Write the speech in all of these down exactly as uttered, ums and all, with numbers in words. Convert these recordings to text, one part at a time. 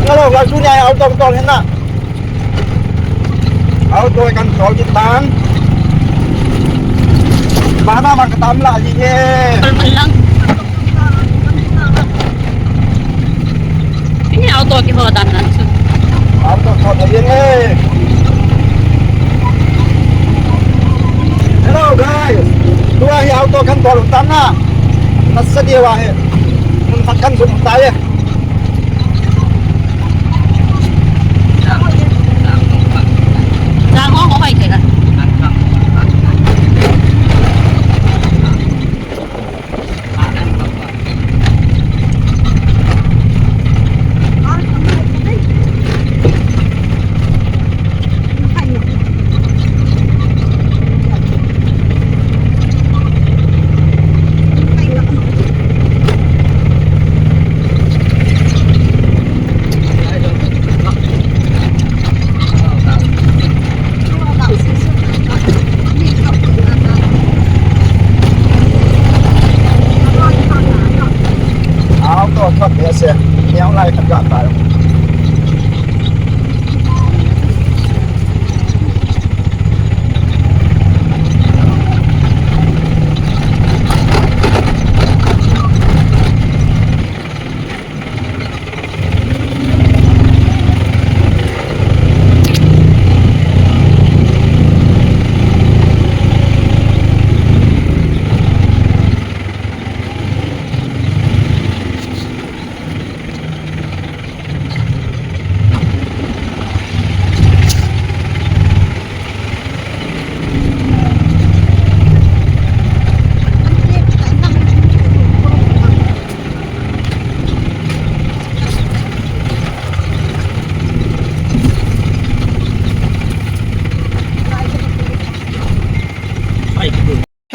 Hello, guys, tunia auto kan tol hen na. Auto kan tol kit tan. Bana bang katam la ji he. Tol man lang. Ini auto kiho tan nan chu. Auto tol hen he. Hello, guys. Tua hi auto kan tol tan na. Nasa dia wa he. Mun khat kan sum ta ye. Auto khat behseh, neo lai khat ga tai.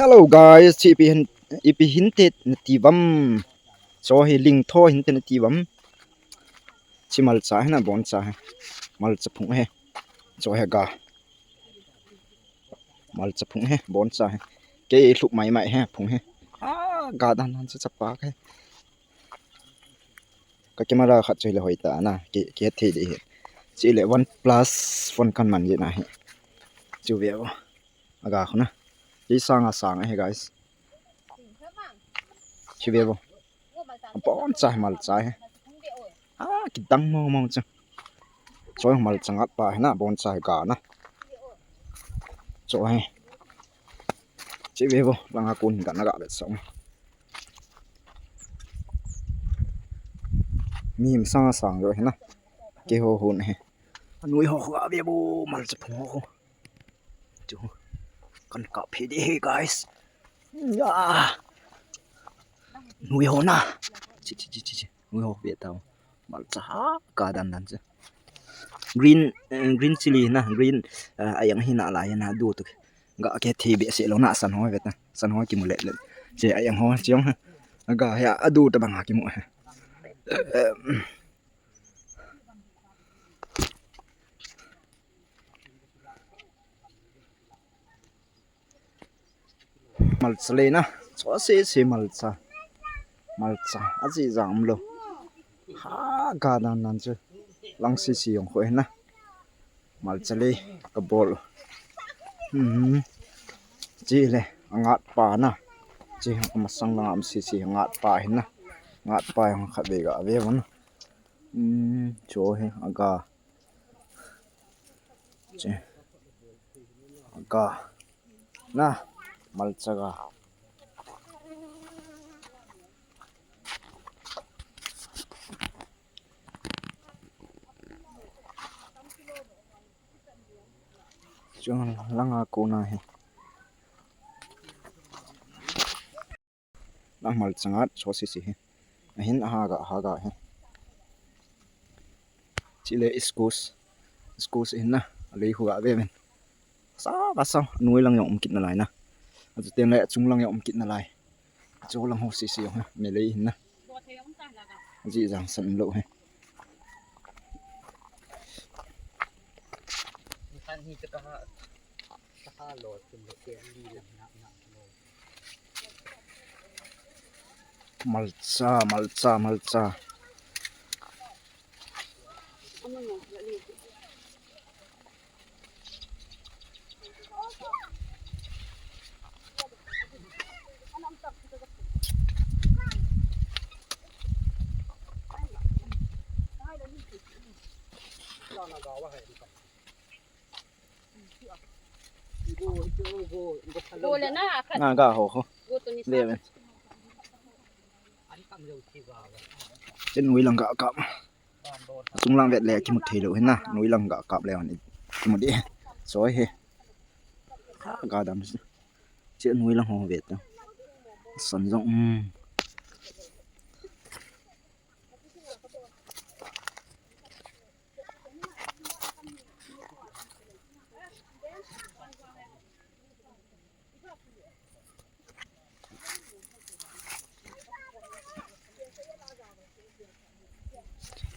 Hello guys, chi ipi hin, ipi hinte nati uvam. Cho hi ling tho hinte nati uvam. Chi malcha hi na, boncha hi. Malcha phung hi. Cho hi ga. Malcha phung hi, boncha hi. Kei lhup mai mai hi, phung hi. Ha, ga dan dan chu chapa hi. Ka camera khat chu hi le hoi ta na, ke, ke thei ding hi. Chi le OnePlus phone kan man ji na hi. Chu ve o. Aga khu na. Kei sang a sang hi, guys. Chi ve o. Boncha hi, malcha hi. Ah, kidang mong mong chu. Cho hi malcha ngat pa hi na, boncha hi ga na. Cho hi. Chi ve o, langa kon hi ga na ga ve song. Mi masang a sang jo hi na. Keiho hun hi. Anoi ho khu ga ve o, malcha phung ho khu. Chu. Kan kap phe ding hi, guys. Ya. Nui ho na. Chi, chi, chi, chi, chi. Nui ho ve tao. Malcha ha, ga dan dan chu. Green, eh, green chilli na, green, eh, a jang hi na lai na du tu. Ga ke thei behseh lou na, san ho ve ta. San ho kimu le le. Che a jang ho, chiong ha. Ga hi a du ta bang a kimu ha. Eh, eh. Malcha le na, cho sese malcha. Malcha, aji jang um lou. Ha, ga dan dan chu. Lang sese jong khu hi na. Malcha le, ka bol. Hmm. Chi le, angat pa na. Chi amasang lang a um sese angat pa hi na. Angat pa jong khat ve ga ve von. Hmm, cho hi, aga. Che. Ga. Na. Malcha ga. Chung langa kona hi. Lang malcha ngat, cho sese hi. Ahin a ha ga, ha ga hi. Chi le squash. Squash hin na. A lei khu ga ve ven. Sa ga sa. Noi lang jong um kit na lai na. Achu ten le chung lang jong um kit na lai. Cho lang ho sese jong hi. Me lei hin na. Aji jang san lou hi. Malcha, malcha, malcha. Go le na, khat. Na ga ho ho. Go to ni sa. Le ve. Chen wei lang ga ka. Chung lang vet le kimu thei lou hin na. Noi lang ga kap le hon kimu di. Soi he. Ha ga dam si. Che noi lang ho vet ta. San jong. Um.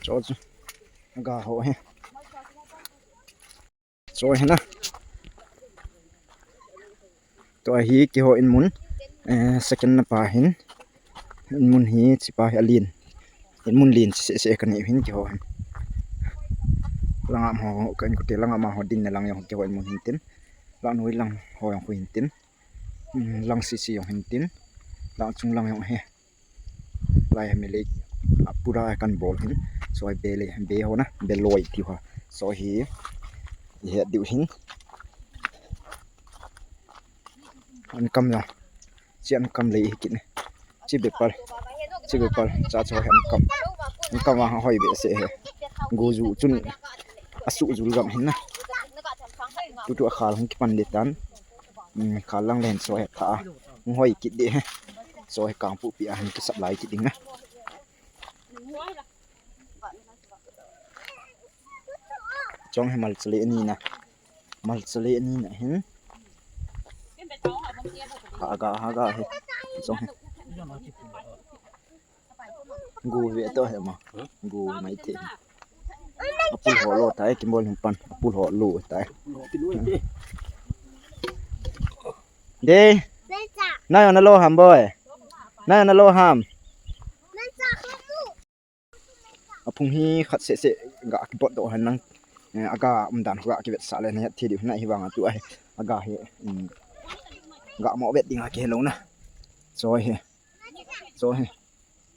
Cho chu. Ga ho he. Cho he na. Tua hi keiho in mun. Eh, second na pa hin. In mun hi chipa hi alin. In mun lin se se ka ni hin keiho hin. Langa mo ka in kute langa ma ho din na lang yo keiho in mun hin tin. Lang noi lang ho yang khu hin tin. Hmm, lang si si yong hin tin. Lang chung lang yong he. Lai he melei. A pura kan bol hin. Soi be le, be ho na, be loi ti ho. Soi hi. He diu hin. An kam yong. Chi an kam lei hi kit ne. Chi be pal. Chi be pal. Cha cho he an kam. An kam wa hoi be se he. Go ju chun. Asu jul gam hin na. Tutu akhal hung kipan le tan. Um, kha lang len so he kha. Hung hoi kit de he. So he kang pu pi a han kisap lai kit ding na. Chong he mal chale ni na. Mal chale ni na hin. Ha ga, ha ga he. Chong he. Gu ve to he ma. Gu mai te. Apul ho lo tai, kimbol hum pan. Apul ho lo tai. De. Na yo na lo ham boy. Na yo na lo ham. Aphung hi khat se se ga kibot do han nang. Eh, aga um dan ga kivet sa le ne thi di na hi vang tu ai. Aga he. Um, ga mo vet ding a ke lo na. Choi he. Cho he.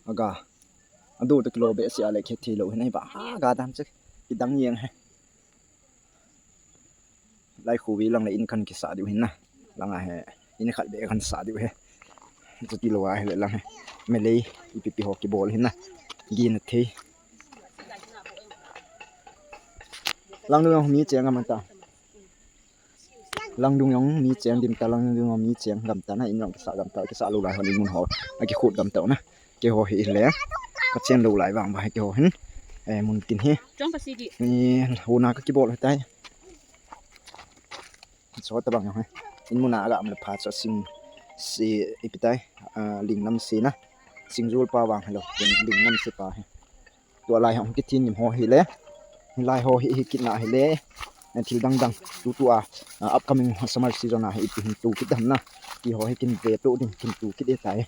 Aga. Adu to kilo be si ale khe thi lo he nai ba. Ha ga dam che. Ki dang yeng he. Lai khu vi lang le in kan kisa diu hin na. Lang a he. In khat be kan sa diu he. Chuti lo a he le lang he. Melei ipi pi ho kibol hin na. Gi na thei. Lang nu mi cheng a man ta. Langdung jong mi cheng dim ta, langdung jong mi cheng gam ta na, in jong kisa gam ta, kisa lou lai hon in mun ho. A kikhut gam ta na. Keiho hi le. Ka chen lou lai vang ba keiho hin. Eh, mun tin hi. Chong ka sigi. Eh, hona ka kibol tai. Cho ta bang jong hi. In mun a ga am le pha cho sing si ipi tai. Ah, ling nam si na. Sing jul pa vang hello. Ling nam si pa hi. Tua lai hong kithin ngim ho hi le. Hi lai ho hi, hi kit na hi le. Eh, thil dang dang. Tu tu a, ah, upcoming summer season a hi ipi hin tu kit dam na. Ti ho hi kin ve tu ding kin tu kit e tai.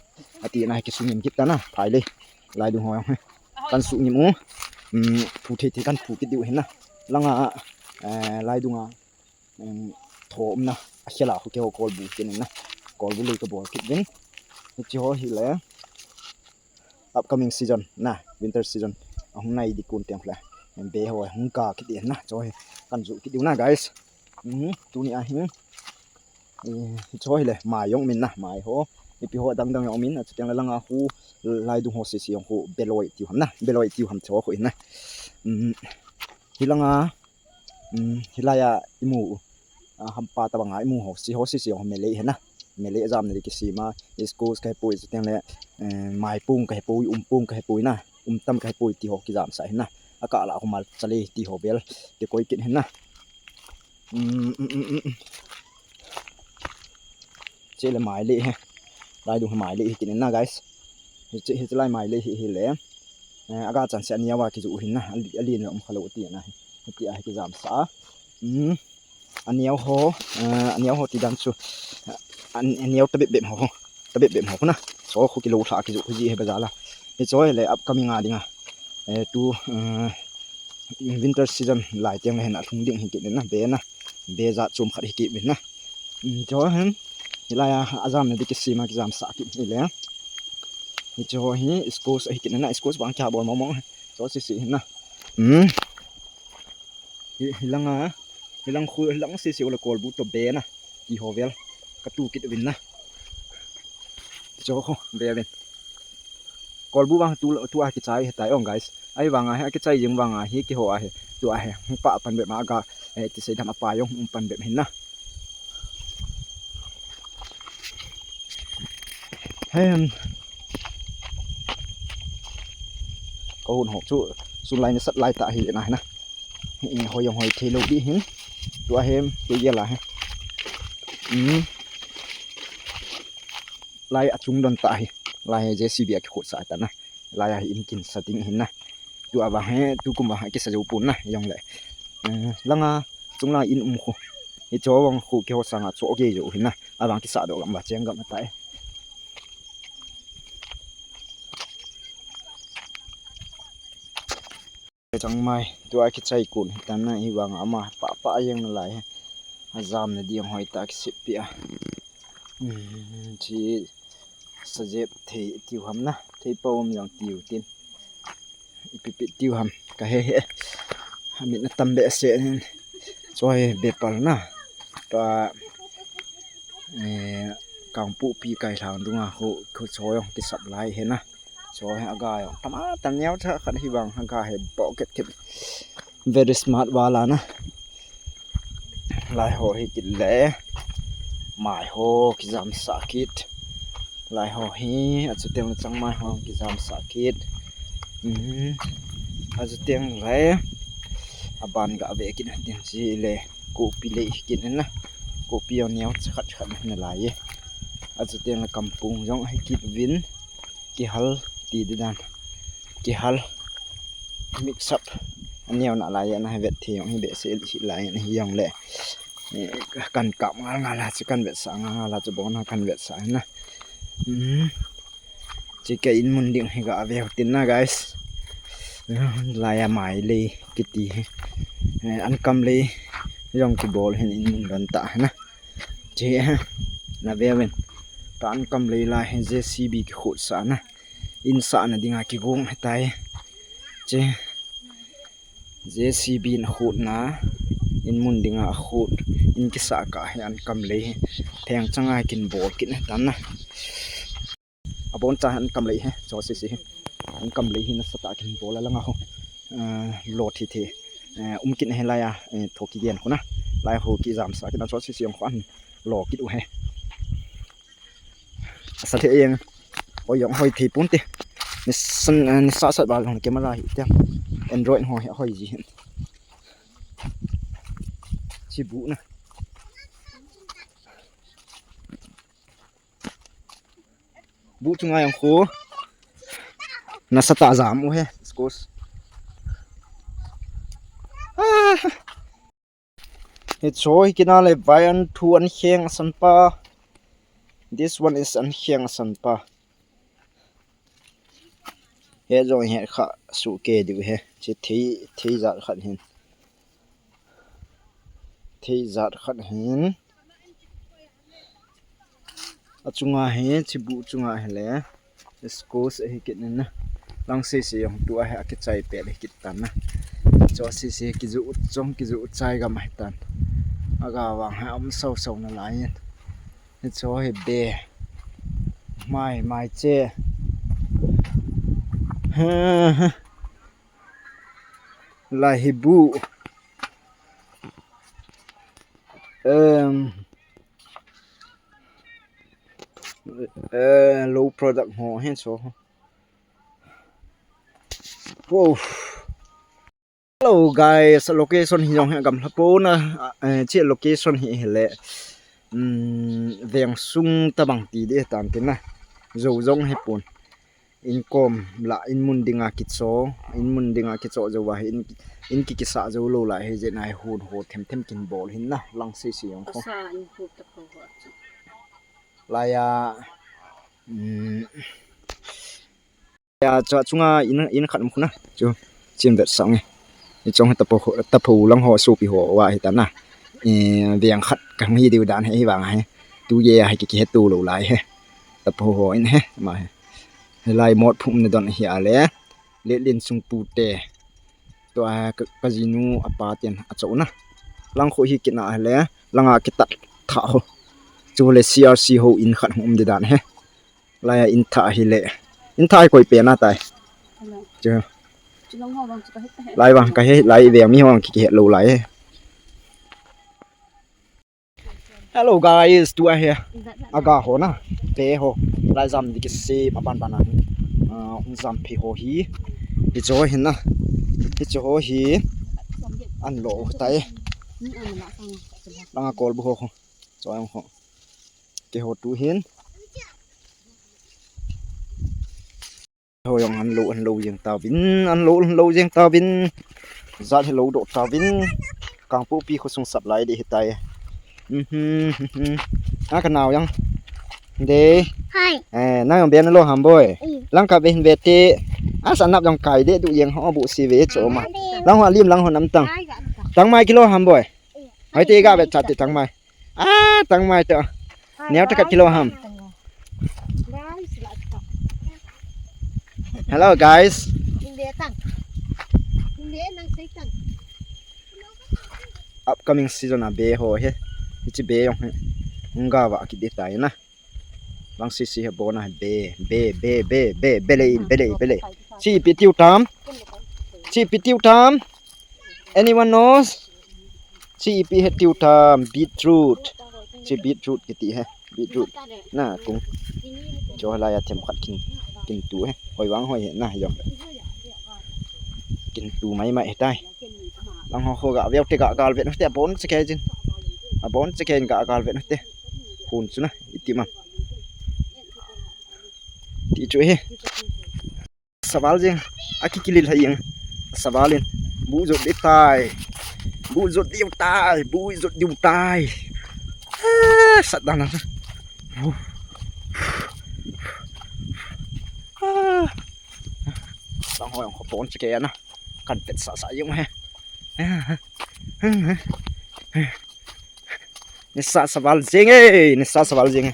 Ati na hi kisu ngim kit ta na. Phai le. Lai dung ho hi. Kan su ngim u. Um, phu thei thei kan phu kit diu hin na. Langa, eh, lai dung a. Em, tho umna, a khela khu keiho kolbu kin na. Kolbu lei ka bol kit din. Hichi ho hi le. Upcoming season na, winter season. A hung nai di kun tiang le. Em, be ho hung ka kit din na. Cho hi kan ju kit diu na, guys. Mhm, tuni a hin. Eh, cho hi le, mai jong min na, mai ho. Ipi ho dang dang jong min, a chutiang le langa khu, lai dung ho si si jong khu, beloi tiu ham na. Beloi tiu ham cho khu in na. Mhm. Hi langa Um, hilai a imu, a, hampa tabang a imu ho, si ho si si ho melei hi na. Melei jam na di kisima, squash ka hepoi, chuteng le, eh, maipung ka hepoi, umpung ka hepoi na, umtam ka hepoi ti ho kijam sa hi na. A kah la ho mal chale ti ho bel, ti koi kit hi na. Um, um, um, um, um. Che le mai le he. Lai dung mai le he kin na, guys. Hiche, hiche lai mai le hi, hi le. Eh, aga chan se ania wa kiju hin na, ali, ali na um khalo ti na. Ti a kijam sa. Hmm. Ania ho, eh, ania ho ti dan chu. An, ania ta bep bep ho. Ta bep bep ho na. So khu kilo tha kiju khu ji he bazar la. Hiche le upcoming a dinga. Eh, tu, eh, Winter season lai teng le hin alhung ding hi kit na, be na, be jat chom khat hi kit na. Cho hin hilai a ajam na di kisima kijam sa kit hi le. Hi cho hi squash hi kit na, squash bang kya bol mong mong. Cho si si na. Hmm. Hi, hilanga, hilang khu, hilang si si ula kolbu to be na. Ki ho vel. Ka tu kit vin na. Cho ho, be vin. Kolbu vang tu, tu a kichai he tai ong, guys. Ai vang a he kichai jing vang a he ki ho a he. Tu a he. Hung pa pan be ma ga. Eh, ti sei dam a pa jong hung pan be hin na. Hem. Ko hun ho chu. Sun lai ni sat lai ta hi na na. Eh, hoi jong hoi thei lou di hin. Tu a hem, tu ya la he. Hmm. Lai a chung don ta hi. Lai he J C B a kikhut sa ta na. Lai a hi in kin sa ding hin na. Tu a vang he, tu kum vang he kisa jou pun na, jong le. Eh, langa, chung langa in um khu. Hi cho vang khu ki ho sanga cho ge jou hin na. A vang kisa do gam ba cheng gam ta e. Chang mai, tu a kichai kun hi tan na hi vang ama pa pa jeng na lai he. A jam na ding hoi ta kisip pi a. Hmm, chi sa jep thei tiu ham na, thei pa um jong tiu tin. Ipi pi tiu ham, ka he he. Amit na tam be se nin. Choi be pal na. Pa, eh, Kangpokpi kai thang dunga khu, khu choi jong kisap lai he na. Choi he aga jong. Tama tam neo cha khat hi vang aga he bo ket ket. Very smart wala na. Lai ho hi kit le. Mai ho kijam sa kit. Lai ho hi, a chu teng chang mai ho kijam sa kit. Mhm. A chu teng le. A ban ga ve kit na tin chi le. Kopi le hi kit na. Kopi jong neo cha khat khat na lai e. A chu teng le kampung jong hi kit vin. Kihal ti di dan. Kihal mix up. Aneo na lai na vet thei jong hi be se si lai na hi jong le. Eh, kan kap ngal ngal a chu kan vet sa ngal ngal a chu bon a kan vet sa na. Hmm. Chi ka in mun ding hi ga ve tin na, guys. Lai a mai le kiti hi. Eh, an kam le jong kibol hin in mun don ta na. Che, na ve ven. Tan kam lei lai he J C B kikhut sa na. In sa na dinga kigong he tai. Che, J C B in khut na. In mun dinga khut. In kisa ka he an kam lei he. Theng changa kin bol kit he tan na. Abon cha an kam lei he, cho si si he. An kam lei hi nasatah a kin bol a langa ho. Eh, lo thi thi. Eh, um kit he lai a, eh, tho kigen khu na. Lai ho kijam sa kit na cho si si jong khu an lo kit u he. Asa the jeng. Hoi jong hoi thei pon te. Ni san, eh, ni sa sa ba jong camera hi te. Android ho he hoi ji hin. Chi bu na. Bu chunga jong khu. Nasatah a jam u he, squash. Ah. Hi cho hi kina le vai an thu an kheng asan pa. This one is an kheng asan pa. He jong he kha su ke diu he. Chi thei, thei jat khat hin. Thei jat khat hin. A chunga hi, chibu chunga hi le. Squash hi kit na. Lang se se jong tu a hi a kichai pe le kit tan na. Cho se se kiju chong kiju chai gam hi tan. Aga vang ha um sau sau na lai. Hi cho hi be. Mai, mai che. Ha, ha. Lai hi bu. Um, uh, low product ho hen so. Wow. Hello guys, location hi jong hi gamla pon a, eh, chi location hi hi le. Um, veng sung tabang ti di tan tin na. Jou jong hi pon. In kom la, in mun dinga kicho, in mun dinga kicho jou va hi in, in ki kisa jou lou la hi je nai hun ho them them kin bol hin na, lang se se jong ko. Asa in hu ta ko ho chu. La ya, mm, ya cha chunga in, in khat um khu na, chu, chin vet sang e. Hiche hi tapho, tapho lang ho sopi ho va hi ta na. Eh, veng khat kahung hi diu dan hi, hi vang hi. Tu ye hi ki, kihe tu lou lai hi. Tapho ho in hi, ma hi. Hilai mot phum na don hi a le. Letlin sung pu te. Tua ka, ka jinu apa ten achou na. Lang khu hi kina le, langa kitat tha ho. Chu le C R C ho in khat hung um di dan hi. Lai a in tha hi le. In tha hi koi pe na tai. Hello. Chu. Chu lang ho vang chu ka he. Lai vang ka he, lai ve mi ho vang ki, kihe lou lai. Hello guys, tua hi. Aga ho na. Be ho. Lai jam di kisem aban ban a. Ah, jam phi ho hi. Hiche ho hi na. Hiche ho hi. An lo tai. Langa kol bu ho ho. Choi ho. Ke ho tu hin. Ho jong an lo, an lo jeng tauvin, an lo, an lo jeng tauvin. Jat hi lo doh tauvin. Kangpokpi khosung sap lai di hitai. Mhm, mhm. Na ka nao jang. De. Hi. Eh, na jong be na lo ham boi. Mm. Lang ka be hin be te. Asa nap jong kai de du jeng ho bu si ve cho ma. Lang ho lim lang ho nam tang. Tang mai kilo ham boi. Hoi te ga be chat te tang mai. Ah, tang mai to. Neo ta kat kilo ham. Hello guys. Upcoming season a be ho hi. Hiche be jong hi. Nga va ki de tai na. Vang si si he bo na be, be, be, be, be, be le in, be le, be le. Si pi tiu tam. Si pi tiu tam. Anyone knows? Chi ipi he tiu tam, beetroot. Chi beetroot kiti he, beetroot. Na kung. Cho lai a them khat kin, kin tu he. Hoi vang hoi he na jong. Kin tu mai mai he tai. Lang ho ho ga veu te ga gal vet te bon che ke jin. A bon che ke ga gal vet te. Hun chu na iti ma. Ti chu he. Saval jeng, a kikilil ha jeng. Saval in, bu jot diu tai. Bu jot diu tai, bu jot diu tai. Ah, sat dan na. Ah. Lang hoi ang khopon che ke na. Kan pet sa sa jeng he. Nisa saval jeng e, nisa saval jeng e.